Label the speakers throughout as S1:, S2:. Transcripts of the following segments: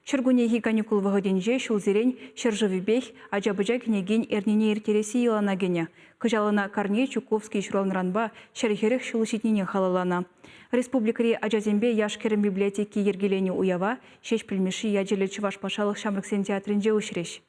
S1: Ҫуркуннехи каникул вӑхӑтӗнче ҫулсерен ҫӗршывӗпех ача-пӑча кӗнекин эрнине ирттересси йӑлана кӗнӗ. Кӑҫал ӑна Корней Чуковский ҫуралнӑранпа 140 ҫул ҫитнине халалланӑ. Республикӑри ачасемпе яш-кӗрӗм библиотеки йӗркеленӗ уява Ҫеҫпӗл Мишши ячӗллӗ Чӑваш патшалӑх ҫамрӑксен театрӗнче уҫрӗҫ.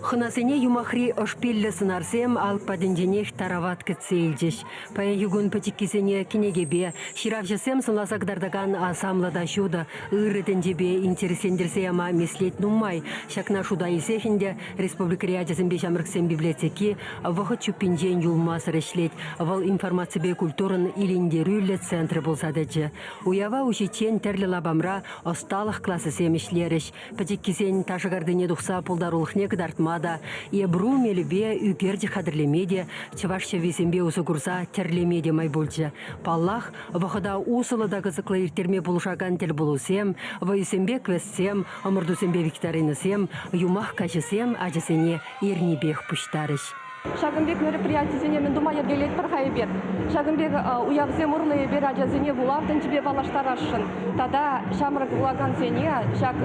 S2: Хӑнасене юмахри ӑшпиллӗ сӑнарсем алӑк патӗнченех тарават кӗтсе илчӗҫ. Паянхи кун пӗчӗккисене кӗнекепе, ҫыравҫӑсем сӑнласа кӑтартакан асамлӑ та ҫутӑ, ырӑ тӗнчепе интереслентерсе яма меслет нумай. Ҫакна шута илсех ӗнтӗ республикӑри ачасемпе ҫамрӑксен библиотеки вӑхӑт чуппинчен юлмасӑр ӗҫлет. Вӑл информаципе культурӑн илентерӳллӗ центрӗ пулса тӑчӗ. Уява уҫиччен тӗрлӗ лапамра ӑсталӑх класӗсем ӗҫлерӗҫ. Пӗчӗккисен ташӑ картине тухса пултарулӑхне кӑтартма та, эбру мелӗпе ӳкерчӗк хатӗрлеме те, чӑваш ҫӗввисемпе усӑ курса тӗрлеме те май пулчӗ. Паллах, вӑхӑта усӑллӑ та кӑсӑклӑ ирттерме пулӑшакан тӗлпулусем, вӑйӑсемпе квестсем, ӑмӑртусемпе викторинӑсем, юмах каҫӗсем ачасене эрнипех пуҫтарӗҫ.
S3: Ҫакӑн пек мероприятисене мӗн тума йӗркелетпӗр-ха эпир? Ҫакӑн пек уявсем урлӑ эпир ачасене вулав тӗнчипе паллаштарасшӑн тата ҫамрӑк вулакансене ҫак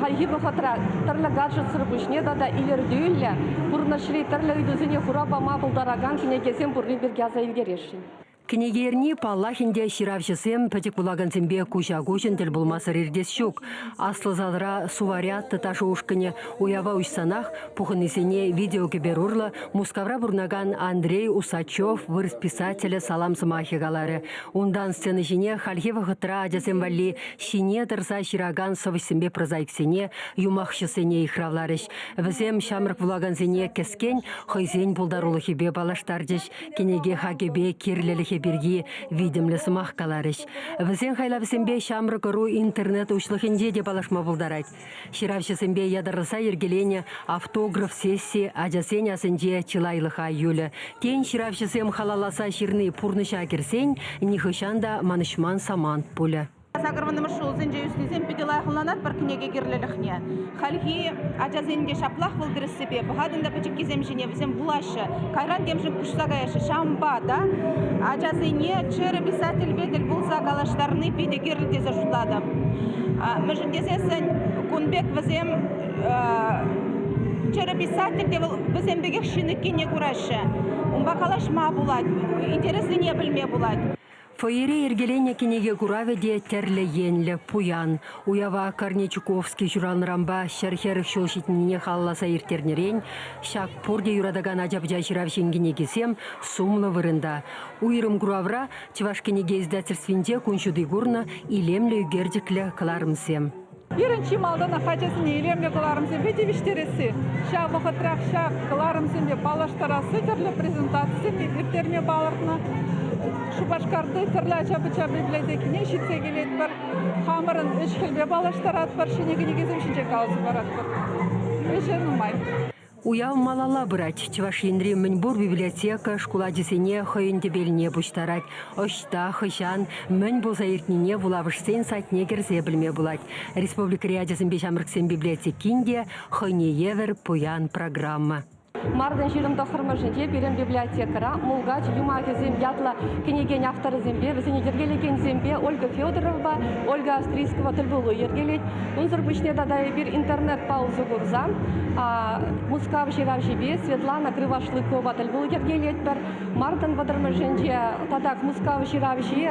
S3: хальхи вӑхӑтра тӗрлӗ гаджетсӑр пуҫне тата илӗртӳллӗ пурнӑҫри тӗрлӗ ыйтусене хурав пама пултаракан кӗнекесем пурри пирки аса илтересшӗн.
S2: Кӗнеке эрни, паллах ӗнтӗ, ҫыравҫӑсем пӗчӗк вулакансемпе куҫа-куҫӑн тӗл пулмасӑр иртес ҫук. Аслӑ залра Суварята ташӑ ушкӑнӗ уява уҫсанах пухӑннисене видеокӗпер урлӑ Мускавра пурӑнакан Андрей Усачев вырӑс писателӗ салам сӑмахӗ каларӗ. Унтан сцена ҫине хальхи вӑхӑтра ачасем валли ҫине тӑрса ҫыракан сӑвӑҫсемпе прозаиксене, юмахҫӑсене йыхравларӗҫ. Вӗсем ҫамрӑк вулакансене кӗскен хӑйсен пултарулӑхӗпе паллаштарчӗҫ, Кӗнеке хакӗпе кирлӗлӗхӗ пирки витӗмлӗ сӑмах каларӗҫ. Вӗсен хайлавӗсемпе ҫамрӑк ӑру интернет уҫлӑхӗнче те паллашма пултарать. Ҫыравҫӑсемпе ятарласа йӗркеленӗ автограф сесси ачасен асӗнче чылайлӑха юлӗ. Тен, ҫыравҫӑсем халалласа ҫырни пурнӑҫа кӗрсен нихӑҫан та манӑҫман самант пулӗ.
S4: Сакӑрвуннӑмӗш ҫулсенче ӳснисем питӗ лайӑх ӑнланатпӑр кӗнеке кирлӗлӗхне. Хальхи ачасен те ҫаплах вӑл тӗрӗссипе. Пӑхатӑн та пӗчӗккисем ҫине, вӗсем вулаҫҫӗ. Кайран темшӗн куҫса каяҫҫӗ. Ҫавӑнпа та ачасене чӗрӗ писательпе тӗл пулса калаҫтарни питӗ кирлӗ тесе шутлатӑп. Мӗншӗн тесессӗн кун пек вӗсем чӗрӗ писатель те вӑл вӗсем пекех ҫын иккенне кураҫҫӗ. Унпа калаҫма пулать, интереслине пӗлме пулать.
S2: Фойере йӗркеленӗ кӗнеке куравӗ те тӗрлӗ енлӗ, пуян. Уява Корней Чуковский ҫуралнӑранпа 140 ҫул ҫитнине халалласа ирттернӗрен ҫак пурте юратакан ача-пӑча ҫыравҫин кӗнекисем сумлӑ вырӑнта. Уйрӑм куравра Чӑваш кӗнеке издательствинче кун ҫути курнӑ илемлӗ ӳкерчӗклӗ кӑларӑмсем.
S5: Пирӗн чи малтанах ачасене илемлӗ кӑларӑмсемпе тивӗҫтересси, ҫав вӑхӑтрах ҫак кӑларӑмсемпе паллаштарасси тӗрлӗ презентацисем ирттерме палӑртнӑ. Шупашкарти тӗрлӗ ача-пӑча библиотекине ҫитсе килетпӗр. Хамӑрӑн ӗҫ-хӗлпе паллаштаратпӑр, ҫӗнӗ кӗнекесем ҫинчен каласа паратпӑр. Ӗҫӗ нумай.
S2: Уяв малалла пырать. Чӑваш Енри мӗнпур библиотека шкул ачисене хӑйӗн тӗпелне пуҫтарать. Ӑҫта, хӑҫан, мӗн пулса иртнине вулавӑшсен сайтне кӗрсе пӗлме пулать. Республикӑри ачасемпе ҫамрӑксен библиотекин те хӑйне евӗр пуян программа.
S3: Мартӑн 29-мӗшӗнче пирӗн библиотекӑра Мулкач юмахӗсем ятлӑ кӗнекен авторӗсемпе, вӗсене йӗркелекенсемпе Ольга Федоровапа Ольга Австрийскова тӗлпулу йӗркелет. Унсӑр пуҫне тата эпир интернетпа усӑ курса Мускав ҫыравҫипе Светлана Крывошлыкова тӗл пулу йӗркелетпӗр. Мартӑн вӑтӑрмӗшӗнче тата Мускав ҫыравҫи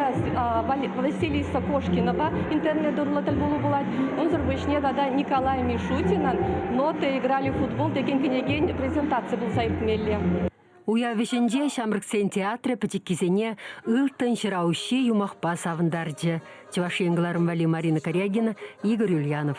S3: Василиса Кошкинапа интернет урлӑ тӗл пулу пулать. Унсӑр пуҫне тата Николай Мишутинӑн «Ноты играли в футбол» текен кӗнекен презентаци пулса иртмелле.
S2: Уяв вӗҫӗнче ҫамрӑксен театрӗ пӗчӗккисене Ылтӑн ҫӑра уҫҫи юмахпа савӑнтарчӗ. Чӑваш Ен кӑларӑм валли Марина Карягина, Игорь Ульянов.